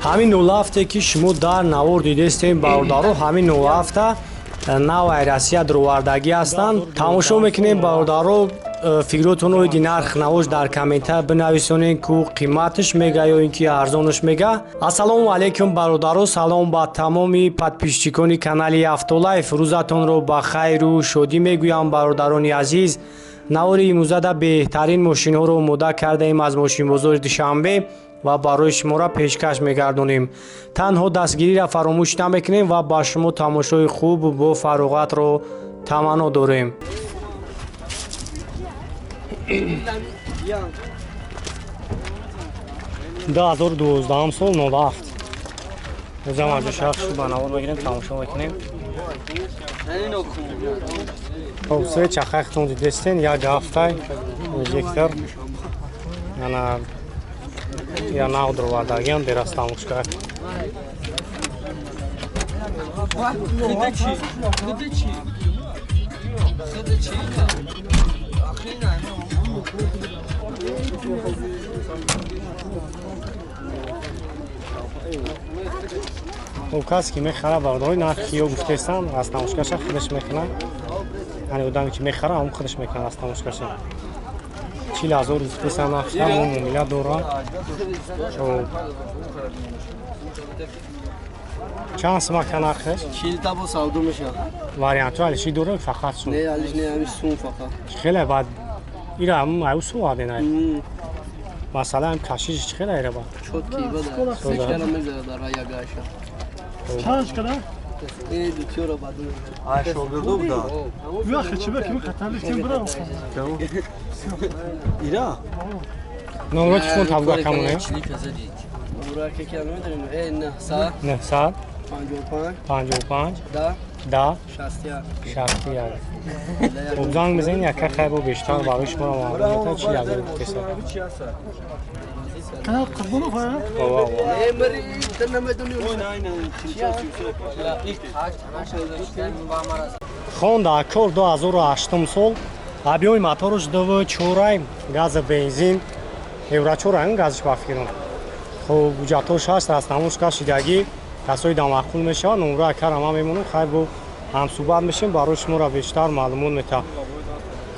Ҳамин 07 ки шумо дар навор дидестем бародаро, ҳамин 07 навай Россия дурвардагӣ ҳастанд. Тамошо мекунем бародаро, фикротонро оиди нарх навош дар комментар бинависонед, ку қиматаш мега ё ин ки арзонаш мега. Ассалому алайкум бародаро, салом ба тамоми подписчикони канали Автолайф. Рӯзатонро ба хайру шодӣ мегӯям бародарони азиз. Навори имрӯзада беҳтарин мошинҳоро омода кардаем аз мошинбозори Душанбе ва барои шуморо пешкаш мегардонем. Танҳо дастгириро фаромӯш намекунем ва ба шумо тамошои хуб бо фароғатро таманно дорем. 2012 сол 07. Ӯзам аз шахс ба навор мегирем, тамошо мекунем. Хоб, се чахахтон дидестен, як ҳафтай инжектор. Ана я нав дровардагиам берастамушка. Хоб, касе ки мехара бародари нархи ё гуфтестан аз тамошкаша худаш мекунад. Яъне одаме ки мехара, ҳам худаш мекунад аз тамошкаша. 40,000 гуфтестан нархша, мо муомила дора. Хоб, чанд сумака нархаш? 40 та бо савдо мешавад. Вариантҳо алиши дора фақат сум? Не, алиш не, ҳамиш сум фақат. Хеле бад ира ҳам аю су адена. Масалан, кашиш чӣ хеле ира ба? Чотки бада. Сечкара мезара дар ягаша. Чанд када? Ин дутёра баду. Ай шогирдо буда. Ё хачиба ки хатарлик ким бира. Ира? Номро телефон табга камоне? Ура ки ки намедонем. Э 900 900 55 55 10 10 61 61. Хоб, занг мезанед, яка хайр бо бештар барои шуморо маълум метавад 40,000 гуфтеса. Канал Қурбонов ҳа? Ова. Не мари та намедонем. Honda Accord 2008 сол, объёми мотораш 2.4, газа бензин, евро 4 газиш ба фикрам. Хоб, ҳуҷҷатҳош ҳаст, аз тамошка шидагӣ, касои дамаъқул мешавад, номро акара ман мемонам, хайр бо ҳамсӯҳбат мешем, барои шуморо бештар маълумот метавад.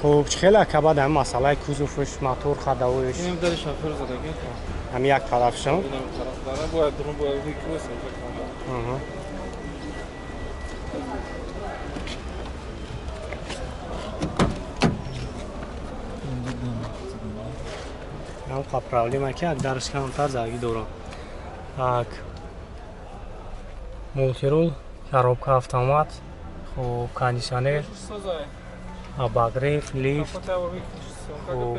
Хоб, чӣ хеле ака баъд ҳамин масъалаи кузовш, мотор, ходовоиш? Инам дари шофёр задагӣ. Ҳамин як тарафшон? Инам тараф дара, бояд дурун бояд викрос. Ҳам қа проблема ки як дарш камтар задагӣ дорам. Так. Мултирул, коробка автомат, хоб, кондиционер, обогрев, лифт. Хоб.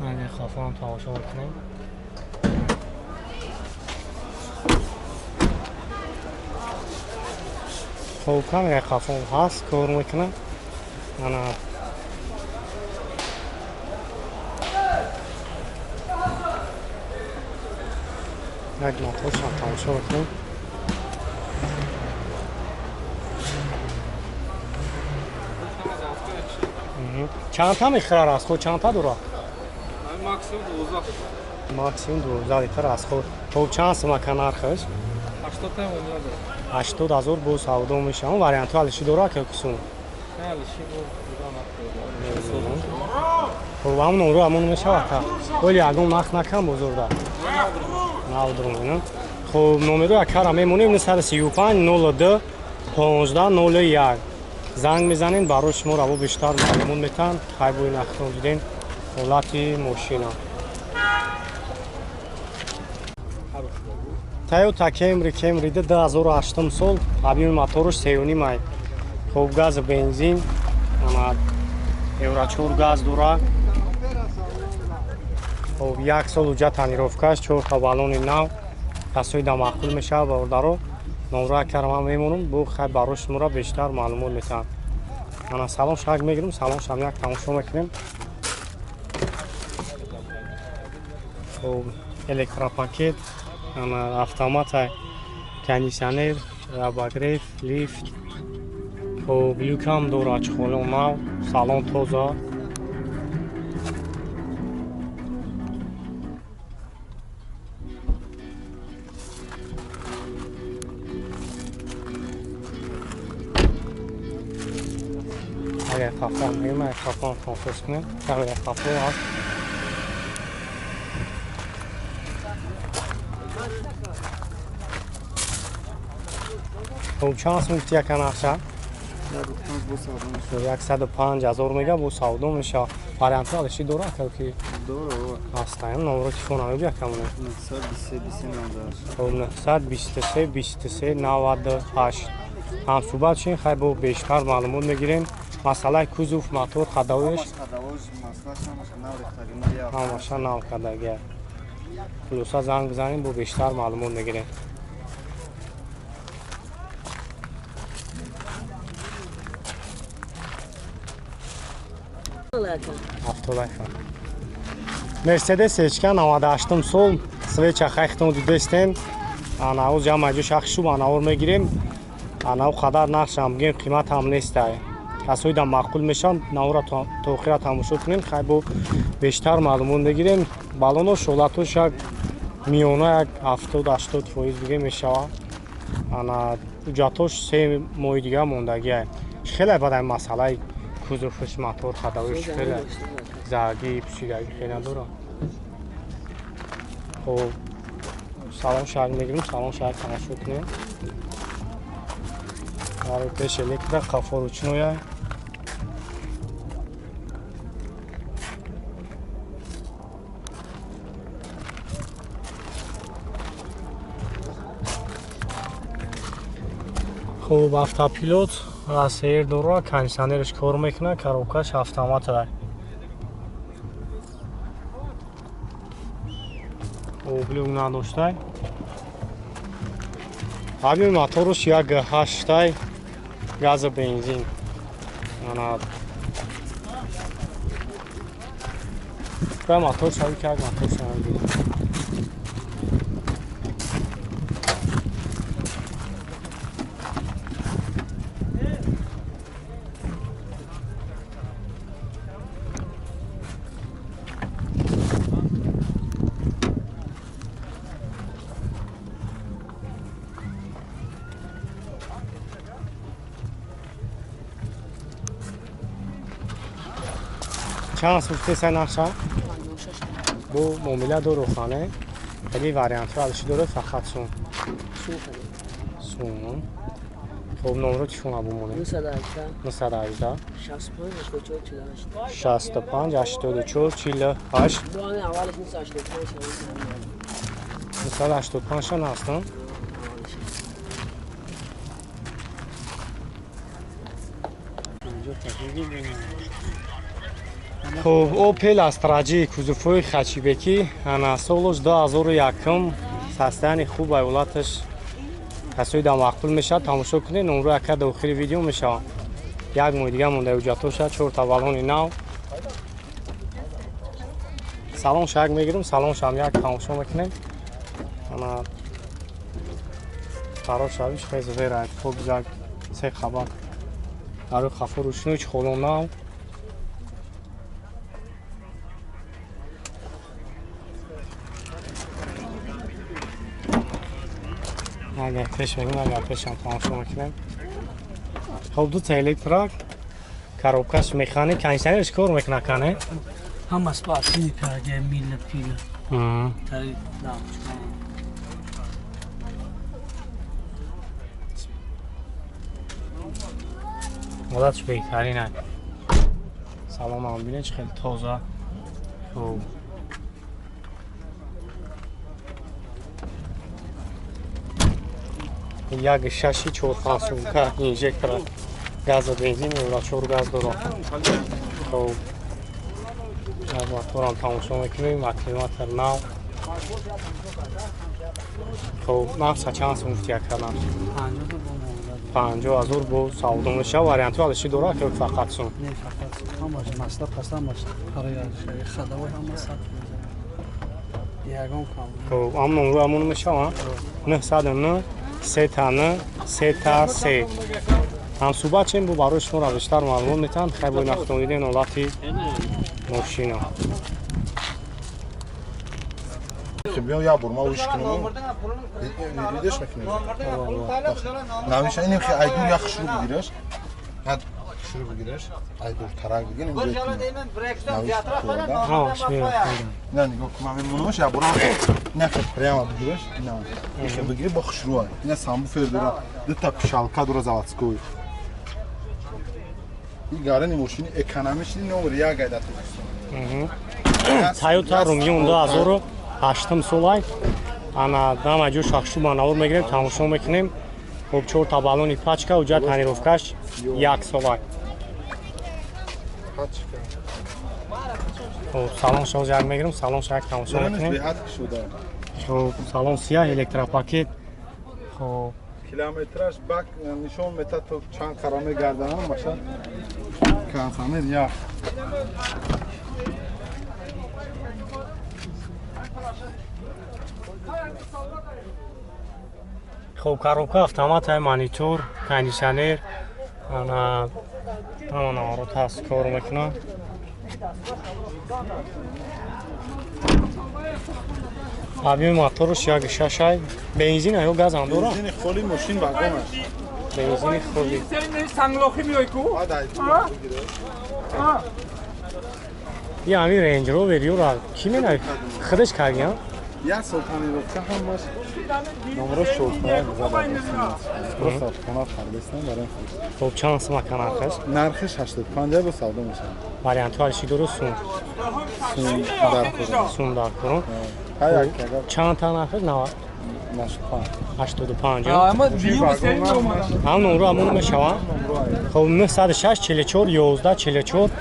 Ане хафам тамошо мекунем. Хоб, камера хафом ҳаст, кор мекунам. Ана як моторшам тамошо мекунем. Чандта мехӯрад расход, чандта дорад? Максимум 12. Максимум 12 литр расход. Хоб, чанд сумака нархаш? 80 та муомила дорад. 80,000 бо савдо мешавад. Вариантҳо алиши дорад ки кусум? Не, алиши бо дигар нарх. Хоб, ҳамон номро ҳамон мешавад та. Оли ягон нарх накам бозорда. Навдрум. Хоб, номеро акара мемонем 935 02 15 01. Занг мезанед, барои шумо раво бештар маълумот метаҳанд. Хайр бо нархтон дидем ҳолати мошина. Toyota Camry, Camry 2008 сол, объёми мотораш 3.5 ай. Хоб, газ бензин, ана евро 4 газ дора. Хоб, як сол уҷа тонировкаш, 4 та баллони нав, касои дамаъқул мешавад бародаро. Номро акара ман мемонам, бо хайр барои шуморо бештар маълумот метаҳам. Ана салон шак мегирем, салон шам як тамошо мекунем. Хоб, электропакет, ана автомат, кондиционер, обогрев, лифт. Хоб, люкам дора, чхоло нав, салон тоза. Агар хафон мегӯем, агар хафон конфес кунем, агар хафон аст. Хоб, чанд сум гуфти яка нақша? 105 000 мега, бо савдо мешавад. Вариантҳо алиши дора ки ҳастаем. Номро телефон мегӯ якамона. 923 23 98. Ҳамсӯҳбат шин, хай бо бештар маълумот мегирем. Масъалаи кузов, мотор, хадавош ҳамаша нав кардагия. Хулоса занг бизанем, бо бештар маълумот мегирем. Мерседес ечка 98 сол, свеча хайхтон дидестем. Анау ҷамъ ҷо шах шуб анаур мегирем. Анау қадар нақшам бигем, қимат ҳам нестай. Касои да маъқул мешаванд, навра то охира тамошо кунем, хай бо бештар маълумот мегирем. Балоно шолатош як миёна як 70-80% бигем мешавад. Ана ҳуҷҷатош 3 моҳи дига мондагиай. Хеле бадай масъалаи кузовш, мотор, хадавиш хеле заргӣ, пӯшидагӣ хеле надорад. Хоб, салон шаҳр мегирем, салон шаҳр тамошо кунем. Барои пеш электро қафо ручноя. Хоб, автопилот АСР дора, кондиционерш кор мекунад, коробкаш автомат ай. Облюк надоштай. Ҳамин моторш 1.8 газа бензин. Ана ба мотор шави ки як мотор шави. Чанд суфте нақша? Бо муомила дору хане. Хеле вариантҳо алиши дорад, фақат сум. Сум. Хоб, номро телефона бумонем. 918 65 84 48. 985 шан ҳастам. Хоб, Opel Astra G кузовҳои хачибекӣ, ана солаш 2001, састани хуб ҳолаташ касои да маъқул мешавад, тамошо кунед, номро яка дар охири видео мешавад. Як моҳи дига монда ҳуҷҷатоша, 4 та баллони нав. Салон шак мегирем, салон шам як тамошо мекунем. Ана қарор шавиш хез верад, хоб зак се хабар. Дарои хафо рӯшнӯч холон нав. Агар пеш мегӯем, агар пешам тамошо мекунем. Хоб, ду та электро, коробкаш механик, кондиционерш кор мекунад кане? Ҳамас ба асини пиаге мила пила. Тари лампочка. Ҳолатш беҳтарин аст. Салом ам бинед, хеле тоза. Хоб. Як шаши чор фасулка инжектора газа бензин ва чор газ дорад. Хоб, моторам тамошо мекунем, акклиматор нав. Хоб, нақша чанд сум гуфти яка нақш? 50 000 бо савдо мешавад. Вариантҳо алиши дорад ки фақат сум? Не, фақат сум. Ҳамаш масла паст, ҳамаш барои хадавой ҳама 100. Ягон кам. Хоб, ам номро амон мешавад? 909 3 та 9 3 та 3. Ҳамсӯҳбат шем, бо барои шуморо бештар маълумот метаҳанд. Хай бо нахтон дидем ҳолати мошина. Биё як бор ман уш кунам. Видиш мекунӣ? Намеша инем хи айдур як шурӯъ бигираш. Ҳад шурӯъ бигираш. Айдур тарак бигир инҷо. Не, нигоҳ кун, ман мемонамаш як бор. Не, хи прямо бигираш. Не. Хи бигир бо хушрӯ. Ина самбуфер дора. Ду та пишалка дора заводской. Ин гарани мошини экономични номер як айда Тоҷикистон. Toyota Rumion 2008 солай. Ана дама ҷо шахшу манавор мегирем, тамошо мекунем. Хоб 4 та баллони пачка, уҷа тонировкаш 1 солай. Хоб салон шоз як мегирем, салон шак тамошо мекунем. Хоб салон сияҳ электропакет. Хоб километраж бак нишон метад то чанд қара мегарданам бошад. Кондиционер як. Хоб коробка автомат, монитор, кондиционер, ана ҳама наворот ҳаст, кор мекунад. Объёми моторш 1.6, бензин ё газ ҳам дорад? Бензини холи мошин вагон аст. Бензини холи. Санглохи меои ку? Я ҳамин Range Rover ёра ки менавид? Худаш кардиям? Як сол тонировка ҳамаш номро шортая задааст. Просто хона хардистан барои худ. Хоб чанд сум ака нархаш? Нархиш 85 бо савдо мешавад. Вариантҳо чӣ дорад? Сум. Сум дар курон. Сум дар курон. Чанд та нархаш? 90 85. Ҳам номро ҳамон мешаванд. Хоб 906 44 11 44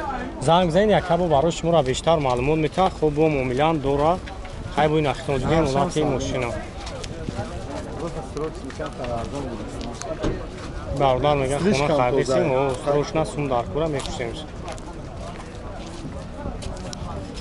занг занед, яка бо барои шуморо бештар маълумот метаҳад. Хоб бо муомилаам дорад. Хай бо нахтон дидем ҳолати мошина. Бародар мегӯяд хона хардисем, срочно сум дар кура мекушемш.